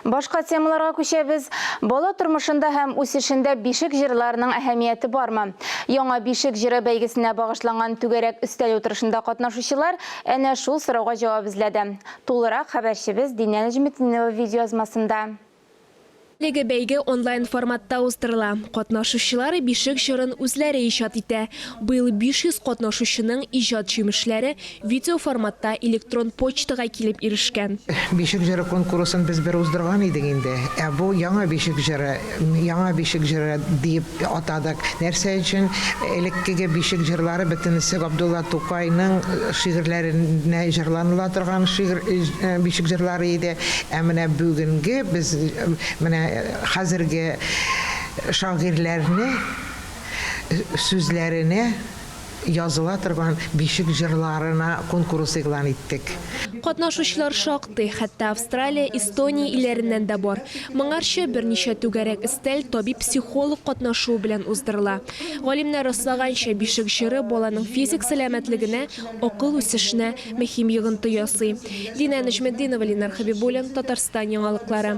Башка темаларга күчәбез. Бала тормышында һәм үсешендә бишек җырларының әһәмияте бармы? Яңа бишек җыры бәйгесенә багышланган түгәрәк өстәл утырышында катнашучылар әнә шул сорауга җавап эзләде. Тулырак хәбәрчебез Динә Нәҗметдинова видеоязмасында. Әлеге бәйге онлайн форматта уздырыла. Катнашучылар бишек җырын үзләре иҗат итә. Быел 500 катнашучының иҗат җимешләре видео форматта электрон почтага килеп ирешкән. Бишек җыры конкурсын без бер уздырган идек инде. Ә бу яңа бишек җыры, яңа бишек җыры диеп атадык. Нәрсә өчен? Элеккеге бишек җырлары бөтенесе Габдулла Тукайның шигырьләренә җырланыла торган шигырь, бишек җырлары иде. Ә менә бүгенге без менә хәзерге шагыйрьләрне сүзләренә языла торган бишек җырларына конкурс игълан иттек. Катнашучылар шактый, хәтта Австралия, Эстония илләреннән дә бар. Моңарчы берничә түгәрәк өстәл табиб-психолог катнашуы белән уздырыла. Галимнәр раслаганча, бишек җыры баланың физик сәламәтлегенә, акыл үсешенә мөһим йогынты ясый. Динә Нәҗметдинова, Ленар Хәбибуллин, Татарстан яңалыклары.